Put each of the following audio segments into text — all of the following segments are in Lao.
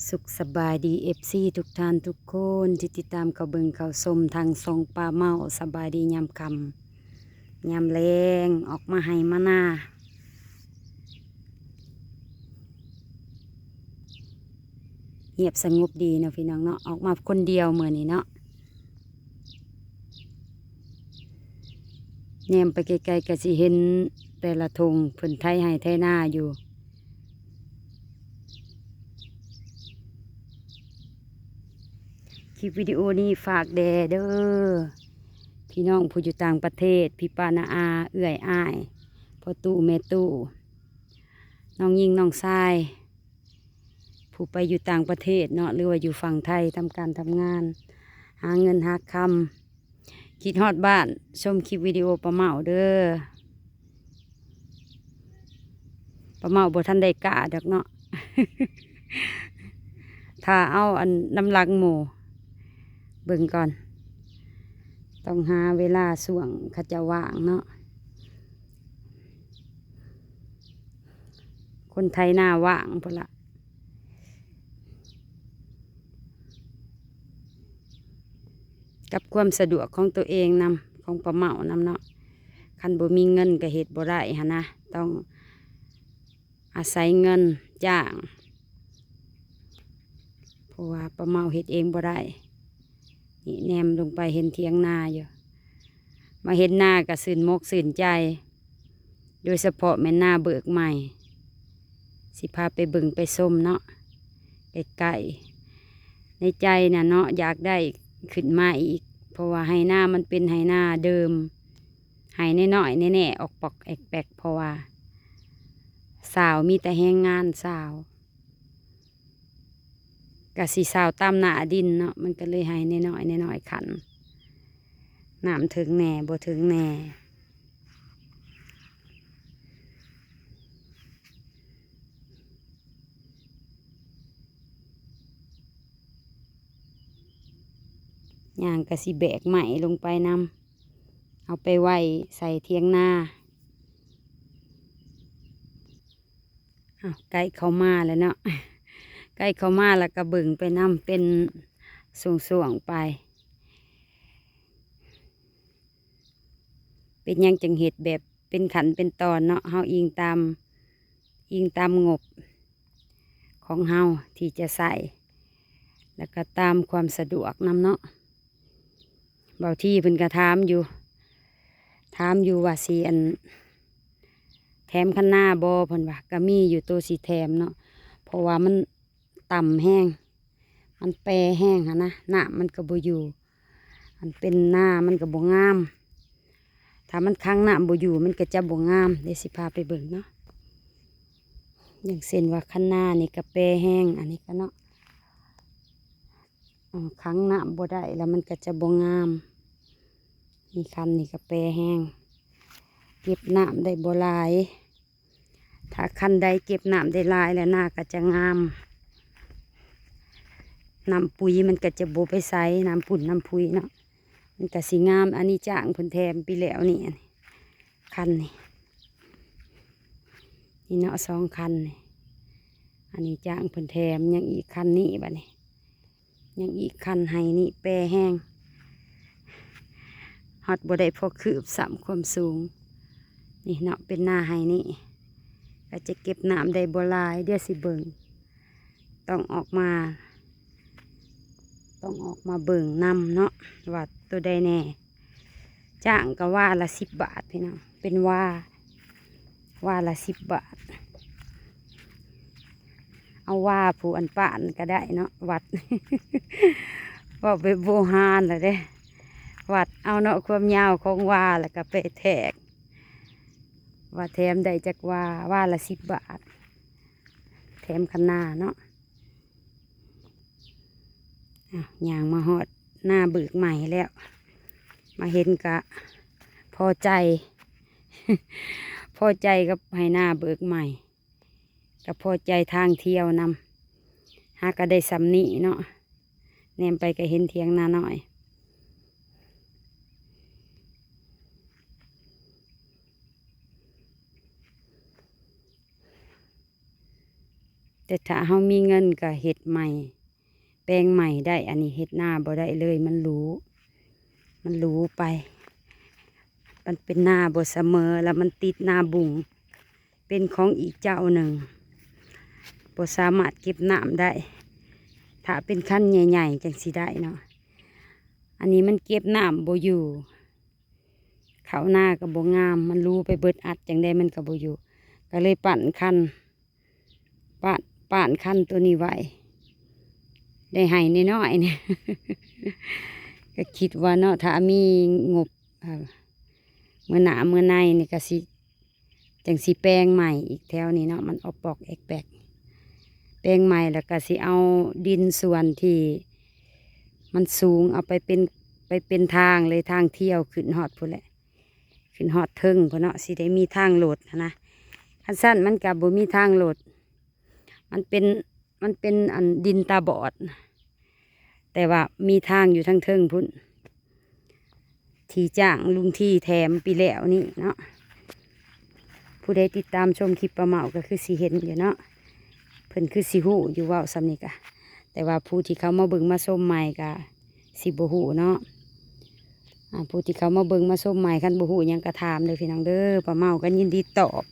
ສຸກສະບາຍດີ ເອັຟຊີ ທຸກທ່ານທຸກຄົນທີ່ຕິດຕາມເຂົ້າເບິ່ງເຂົ້າຊົມທາງຊ່ອງປ້າເມົາ. ສະບາຍດີຍາມຄ່ຳຍາມແລງ ອອກມາໄຮ່ມານາ ງຽບສະຫງົບດີເນາະພີ່ນ້ອງເນາະ. ອອກມາຄົນດຽວມື້ນີ້ເນາະ. ແນມໄປໄກໆ ກໍຊິເຫັນແຕ່ລະທົ່ງເພິ່ນໄຖໄຮ່ໄຖນາຢູ່. ຄລິບວິດີໂອນີ້ຝາກແດ່ເດີ ພີ່ນ້ອງຜູ້ຢູ່ຕ່າງປະເທດ, ພີ່ປ້ານ້າອາ, ເອື້ອຍອ້າຍ, ພໍ່ຕູ້ແມ່ຕູ້, ນ້ອງຍິງນ້ອງຊາຍ ຜູ້ໄປຢູ່ຕ່າງປະເທດເນາະ ຫຼືວ່າຢູ່ຝັ່ງໄທ ທຳການທຳງານ ຫາເງິນຫາຄຳ. ຄິດຮອດບ້ານ ຊົມຄລິບວິດີໂອປ້າເມົາເດີ. ປ້າເມົາບໍ່ທັນໄດ້ກ້າດອກເນາະ ຖ້າເອົາອັນນຳຫຼັງໝູ່ ເບິ່ງກ່ອນ ຕ້ອງຫາເວລາຊ່ວງເຂົາເຈົ້າວ່າງເນາະ. ຄົນໄຖນາວ່າງພຸ້ນລະ ກັບຄວາມສະດວກຂອງໂຕເອງນຳ ຂອງປ້າເມົານຳເນາະ. ຄັນບໍ່ມີເງິນກໍເຮັດບໍ່ໄດ້ຫັ້ນນະ ຕ້ອງອາໄສເງິນຈ້າງ ເພາະວ່າປ້າເມົາເຮັດເອງບໍ່ໄດ້. ນີ້ແນມລົງໄປເຫັນຖຽງນາຢູ່ ມາເຫັນນາກໍຊື່ນມົກຊື່ນໃຈ ໂດຍສະເພາະແມ່ນນາເບີກໃໝ່ ຊິພາໄປເບິ່ງໄປຊົມເນາະ ໃກ້ໆ. ໃນໃຈນະເນາະ ຢາກໄດ້ຂຶ້ນມາອີກ ເພາະວ່າໄຮ່ນາມັນເປັນໄຮ່ນາເດີມ ໄຮ່ນ້ອຍໆ ແນ່ໆ ອອກປອກແອກແປກ ເພາະວ່າຊາວ ມີແຕ່ແຮງງານຊາວ ກະຊິຊາວຕາມໜ້າດິນເນາະ ມັນກະເລີຍໄຮ່ນ້ອຍໆ ນ້ອຍໆ ຄັນ ນ້ຳເຖິງແດ່ບໍ່ເຖິງແດ່. ຍ່າງກະຊິແບກໄມ້ລົງໄປນຳ ເອົາໄປໄວ້ໃສ່ຖຽງນາ. ອ້າວ ໃກ້ເຂົ້າມາແລ້ວເນາະ ໃກ້ເຂົ້າມາແລ້ວກໍເບິ່ງໄປນຳ ເປັນຊ່ວງໆໄປ. ເປັນຫຍັງຈຶ່ງເຮັດແບບເປັນຂັ້ນເປັນຕອນເນາະ ເຮົາອີງຕາມ ອີງຕາມງົບຂອງເຮົາທີ່ຈະໃຊ້ ແລ້ວກໍຕາມຄວາມສະດວກນຳເນາະ. ເບົາທີເພິ່ນກໍຖາມຢູ່ ຖາມຢູ່ວ່າຊິ ອັນ ແຖມຄັນນາບໍ່ ເພິ່ນວ່າ ກໍມີຢູ່ໂຕຊິແຖມເນາະ ເພາະວ່າມັນຕ່ຳແຮງ ມັນແປແຮງຫັ້ນນະ ນ້ຳມັນກໍບໍ່ຢູ່ ອັນເປັນນາມັນກໍບໍ່ງາມ ຖ້າມັນຂັງນ້ຳບໍ່ຢູ່ ມັນກໍຈະບໍ່ງາມ. ດຽວຊິພາໄປເບິ່ງເນາະ ຢ່າງເຊັ່ນວ່າຄັນນານີ້ກໍແປແຮງ ອັນນີ້ກໍເນາະ ເອີ ຂັງນ້ຳບໍ່ໄດ້ ແລ້ວມັນກໍຈະບໍ່ງາມ. ນີ້ ຄັນນີ້ກໍແປແຮງ ເກັບນ້ຳໄດ້ບໍ່ຫຼາຍ. ຖ້າຄັນໃດເກັບນ້ຳໄດ້ຫຼາຍແລ້ວ ນາກໍຈະງາມ ນ້ຳປຸຍມັນກໍຈະບໍ່ໄປໃສ ນ້ຳປຸ້ນນ້ຳພຸຍເນາະ ມັນກໍຊິງາມ. ອັນນີ້ຈ້າງເພິ່ນແຖມປີແລ້ວນີ້ ອັນນີ້ ຄັນນີ້ ນີ້ເນາະ ສອງຄັນນີ້ ອັນນີ້ຈ້າງເພິ່ນແຖມ. ຍັງອີກຄັນນີ້ ບາດນີ້ ຍັງອີກຄັນ ໄຮ່ນີ້ແປແຮງ ຮອດບໍ່ໄດ້ພໍຄືບຊ້ຳຄວາມສູງ. ນີ້ເນາະ ເປັນນາໄຮ່ນີ້ ກໍຈະເກັບນ້ຳໄດ້ບໍ່ຫຼາຍ. ດຽວຊິເບິ່ງ ຕ້ອງອອກມາ ຕ້ອງອອກມາເບິ່ງນຳເນາະ ວ່າໂຕໃດແດ່. ຈ້າງກໍວາລະສິບບາດພີ່ນ້ອງ ເປັນວາ ວາລະສິບບາດ. ເອົາວາຜູ້ອັນປານກໍໄດ້ເນາະ ວັດ ເວົ້າໄປໂບຮານລະເດ້ ວັດເອົາເນາະ ຄວາມຍາວຂອງວາ ແລ້ວກໍໄປແທກ ວ່າແຖມໄດ້ຈັກວາ ວາລະສິບບາດ ແຖມຄັນນາເນາະ. ອ້າວ ຍ່າງມາຮອດນາເບີກໃໝ່ແລ້ວ ມາເຫັນກະພໍໃຈ ພໍໃຈກັບໄຮ່ນາເບີກໃໝ່ ກະພໍໃຈທາງທ່ຽວນຳ ຫາກະໄດ້ສ່ຳນີ້ເນາະ ແນມໄປກະເຫັນຖຽງນານ້ອຍ. ເ ແຕ່ຖ້າເຮົາມີເງິນກໍເຮັດໃໝ່ ແປງໃໝ່ໄດ້. ອັນນີ້ເຮັດນາບໍ່ໄດ້ເລີຍ ມັນຫຼູ ມັນຫຼູໄປ ມັນເປັນນາບໍ່ສະເໝີ ແລ້ວມັນຕິດນາບຸງ ເປັນຂອງອີກເຈົ້າໜຶ່ງ ບໍ່ສາມາດເກັບນ້ຳໄດ້. ຖ້າເປັນຄັນໃຫຍ່ໆ ຈັ່ງຊິໄດ້ເນາະ. ອັນນີ້ມັນເກັບນ້ຳບໍ່ຢູ່ ເຂົ້ານາກໍບໍ່ງາມ ມັນຫຼູໄປເບິດອັດຈັ່ງໃດມັນກໍບໍ່ຢູ່ ກໍເລີຍປັ້ນຄັນ ປະ ປ້ານຄັນໂຕນີ້ໄວ້ ໄດ້ໃຫ້ນ້ອຍໆນີ້ ກໍຄິດວ່າເນາະ ຖ້າມີງົບ ເອີ ເມື່ອໜ້າເມື່ອໃນນີ້ກໍຊິ ຈັ່ງຊິແປງໃໝ່ອີກແຖວນີ້ເນາະ ມັນອອກປອກແອກແປກ ແປງໃໝ່ແລ້ວກໍຊິເອົາດິນສ່ວນທີ່ມັນສູງ ເອົາໄປເປັນ ໄປເປັນທາງເລີຍ ທາງທ່ຽວຂຶ້ນຮອດພຸ້ນແຫຼະ ຂຶ້ນຮອດເທິງພຸ້ນເນາະ ຊິໄດ້ມີທາງລົດຫັ້ນນະ. ຄັນຊັ້ນມັນກໍບໍ່ມີທາງລົດ ມັນເປັນ ມັນເປັນອັນດິນຕາບອດ ແຕ່ວ່າມີທາງຢູ່ທາງເທິງພຸ້ນ ທີ່ຈ້າງລຸງທີແຖມປີແລ້ວນີ້ເນາະ. ຜູ້ໃດຕິດຕາມຊົມຄລິບປ້າເມົາກໍຄືຊິເຫັນຢູ່ເນາະ ເພິ່ນຄືຊິຮູ້ຢູ່ ເວົ້າສ່ຳນີ້ກະ ແຕ່ວ່າຜູ້ທີ່ເຂົ້າມາເບິ່ງມາຊົມໃໝ່ກະ ຊິບໍ່ຮູ້ເນາະ. ອ່າ ຜູ້ທີ່ເຂົ້າມາເບິ່ງມາຊົມໃໝ່ ຄັນບໍ່ຮູ້ຫຍັງກໍຖາມເດີພີ່ນ້ອງເດີ ປ້າເມົາກໍຍິນດີຕອບ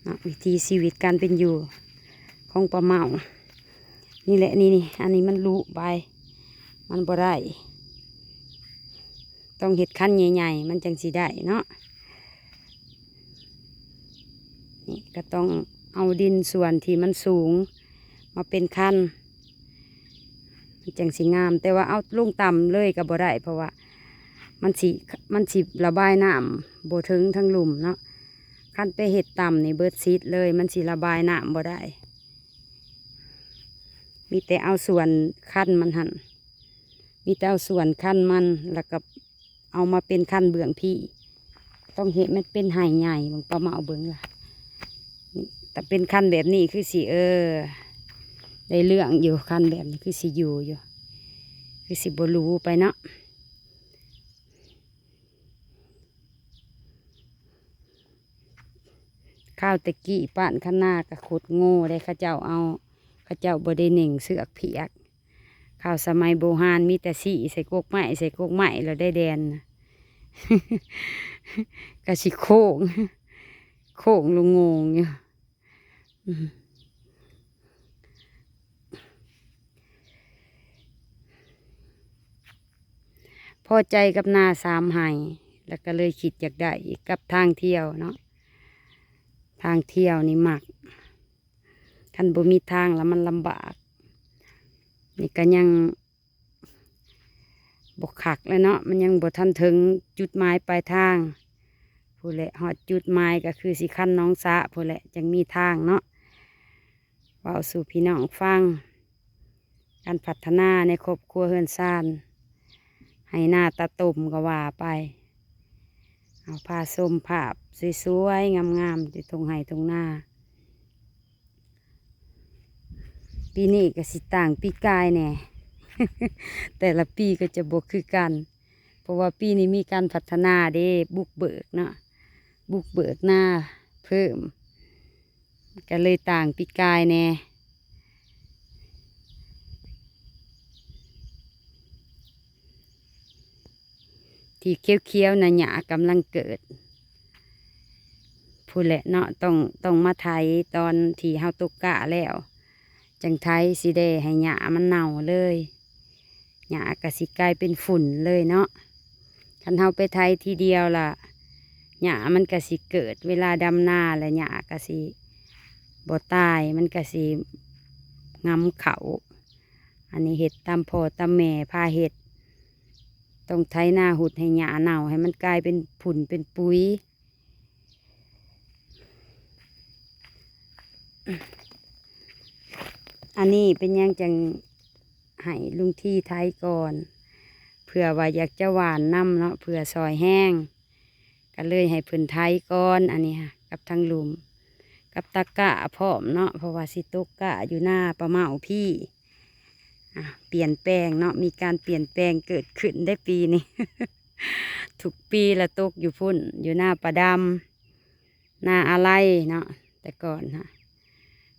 ເນາະ. ວິຖີຊີວິດການເປັນຢູ່ຂອງປ້າເມົານີ້ແຫຼະ ນີ້ໆ ອັນນີ້ມັນຫຼຸໄປ ມັນບໍ່ໄດ້ ຕ້ອງເຮັດຄັນໃຫຍ່ໆ ມັນຈັ່ງຊິໄດ້ເນາະ. ນີ້ກໍຕ້ອງເອົາດິນສ່ວນທີ່ມັນສູງມາເປັນຄັນ ມັນຈັ່ງຊິງາມ ແຕ່ວ່າເອົາລົງຕ່ຳເລີຍກໍບໍ່ໄດ້ ເພາະວ່າມັນຊິ ມັນຊິລະບາຍນ້ຳບໍ່ເຖິງທາງລຸ່ມເນາະ. ຄັນໄປເຮັດຕ່ຳນີ້ເບິດສິດເລີຍ ມັນຊິລະບາຍນ້ຳບໍ່ໄດ້ ມີແຕ່ເອົາສ່ວນຄັນມັນຫັ້ນ ມີແຕ່ເອົາສ່ວນຄັນມັນ ແລ້ວກໍ ເອົາມາເປັນຄັນເບື້ອງພີ້ ຕ້ອງເຮັດມັນເປັນໄຮ່ໃຫຍ່ ເບິ່ງ ປ້າເມົາເບິ່ງລະ ນີ້ ຖ້າເປັນຄັນແບບນີ້ຄືຊິ ເອີ ໄດ້ເລື່ອງຢູ່ ຄັນແບບນີ້ຄືຊິຢູ່ຢູ່ ຄືຊິບໍ່ຫຼູໄປເນາະ. ຄາວແຕ່ກີ້ປ້ານຄັນນາກໍຂຸດງູເດ້ ເຂົາເຈົ້າເອົາ ເຂົາເຈົ້າບໍ່ໄດ້ເໜັງເຊືອກຜຽກ ຄາວສະໄໝບູຮານມີແຕ່ຊີ້ໃສ່ກົກໄມ້ ໃສ່ກົກໄມ້ແລ້ວໄດ້ແລ່ນ ກໍຊິໂຄ້ງ ໂຄ້ງລົງໂງ່ງຢູ່. ພໍໃຈກັບນາສາມໄຮ່ ແລ້ວກໍເລີຍຄິດຢາກໄດ້ກັບທາງທ່ຽວເນາະ ທາງທ່ຽວນີ້ມັກ ຄັນບໍ່ມີທາງລະມັນລຳບາກ ນີ້ກໍຍັງ ບໍ່ຄັກແຫຼະເນາະ ມັນຍັງບໍ່ທັນເຖິງຈຸດໝາຍປາຍທາງພຸ້ນແຫຼະ ຮອດຈຸດໝາຍກໍຄືຊິຄັນໜອງສະພຸ້ນແຫຼະ ຈັ່ງມີທາງເນາະ. ເວົ້າສູ່ພີ່ນ້ອງຟັງ ການພັດທະນາໃນຄອບຄົວເຮືອນຊານ ໄຮ່ນາຕາຕົ່ມກໍວ່າໄປ ເອົາ ພາຊົມພາບສວຍໆງາມໆຢູ່ທົ່ງໄຮ່ທົ່ງນາ. ປີນີ້ກໍຊິຕ່າງປີກາຍແດ່ ແຕ່ລະປີກໍຈະບໍ່ຄືກັນ ເພາະວ່າປີນີ້ມີການພັດທະນາເດ້ ບຸກເບີກເນາະ ບຸກເບີກນາເພີ່ມ ກໍເລີຍຕ່າງປີກາຍແດ່. ທີ່ຂຽວໆນະ ຫຍ້າກຳລັງເກີດພຸ້ນແຫຼະເນາະ ຕ້ອງ ຕ້ອງມາໄຖຕອນທີ່ເຮົາຕົກກ້າແລ້ວ ຈັ່ງໄຖຊິໄດ້ໃຫ້ຫຍ້າມັນເນົ່າເລີຍ ຫຍ້າກໍຊິກາຍເປັນຝຸ່ນເລີຍເນາະ. ຄັນເຮົາໄປໄຖທີດຽວລະ ຫຍ້າມັນກໍຊິເກີດ ເວລາດຳນາລະ ຫຍ້າກໍຊິບໍ່ຕາຍ ມັນກໍຊິງຳເຂົ້າ. ອັນນີ້ເຮັດຕາມພໍ່ຕາມແມ່ພາເຮັດ ຕ້ອງໄຖນາຮຸດໃຫ້ຫຍ້າເນົ່າ ໃຫ້ມັນກາຍເປັນຝຸ່ນເປັນປຸຍ. ອັນນີ້ເປັນຫຍັງຈັ່ງໃຫ້ລຸງທີໄຖກ່ອນ ເພື່ອວ່າຢາກຈະຫວ່ານນຳເນາະ ເພື່ອຊ່ອຍແຮງ ກໍເລີຍໃຫ້ເພິ່ນໄຖກ່ອນ ອັນນີ້ ກັບທາງລຸ່ມ ກັບຕາກ້າພ້ອມເນາະ ເພາະວ່າຊິຕົກກ້າຢູ່ນາປ້າເມົາພີ້. ອ່າ ປ່ຽນແປງເນາະ ມີການປ່ຽນແປງເກີດຂຶ້ນໄດ້ປີນີ້ ທຸກປີລະຕົກຢູ່ພຸ້ນ ຢູ່ນາປ້າດຳ ນາອາໄລເນາະ ແຕ່ກ່ອນຫັ້ນ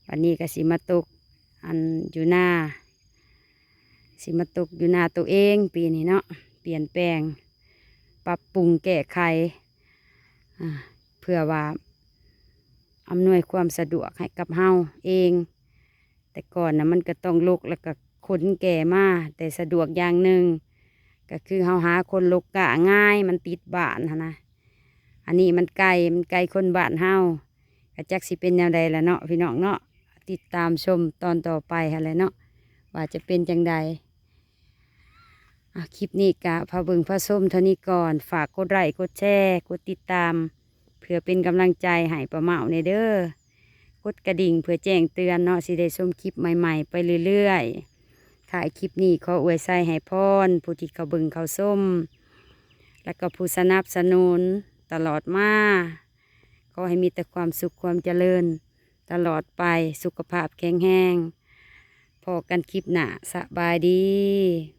ບັດນີ້ກໍຊິມາຕົກອັນຢູ່ນາ ຊິມາຕົກຢູ່ນາໂຕເອງປີນີ້ເນາະ ປ່ຽນແປງ ປັບປຸງແກ້ໄຂ ອາ ເພື່ອວ່າອຳນວຍຄວາມສະດວກໃຫ້ກັບເຮົາເອງ. ແຕ່ກ່ອນນະມັນກໍຕ້ອງລົກ ແລ້ວກໍຂົນແກ້ມາ ແຕ່ສະດວກຢ່າງໜຶ່ງ ກໍຄືເຮົາຫາຄົນລົກກ້າງ່າຍ ມັນຕິດບ້ານຫັ້ນນະ. ອັນນີ້ມັນໄກ ມັນໄກຄົນບ້ານເຮົາ ກໍຈັກຊິເປັນແນວໃດລະເນາະ ພີ່ນ້ອງເນາະ. ຕິດຕາມຊົມຕອນຕໍ່ໄປຫັ້ນແຫຼະເນາະ ວ່າຈະເປັນຈັ່ງໃດ. ອ່າ ຄລິບນີ້ກະພາເບິ່ງພາຊົມເທົ່ານີ້ກ່ອນ. ຝາກກົດໄລ້ ກົດແຊ ກົດຕິດຕາມ ເພື່ອເປັນກຳລັງໃຈໃຫ້ປ້າເມົາແດ່ເດີ. ກົດກະດິ່ງເພື່ອແຈ້ງເຕືອນເນາະ ຊິໄດ້ຊົມຄລິບໃໝ່ໆໄປເລື້ອຍໆ. ທ້າຍຄລິບນີ້ຂໍອວຍໄຊໃຫ້ພອນຜູ້ທີ່ເຂົ້າເບິ່ງເຂົ້າຊົມ ແລ້ວກໍຜູ້ສະໜັບສະໜູນຕະຫຼອດມາ. ຂໍໃຫ້ມີແຕ່ຄວາມສຸກຄວາມຈະເລີນຕະຫຼອດໄປ ສຸຂະພາບແຂງແຮງ. ພໍ້ກັນຄລິບໜ້າ. ສະບາຍດີ.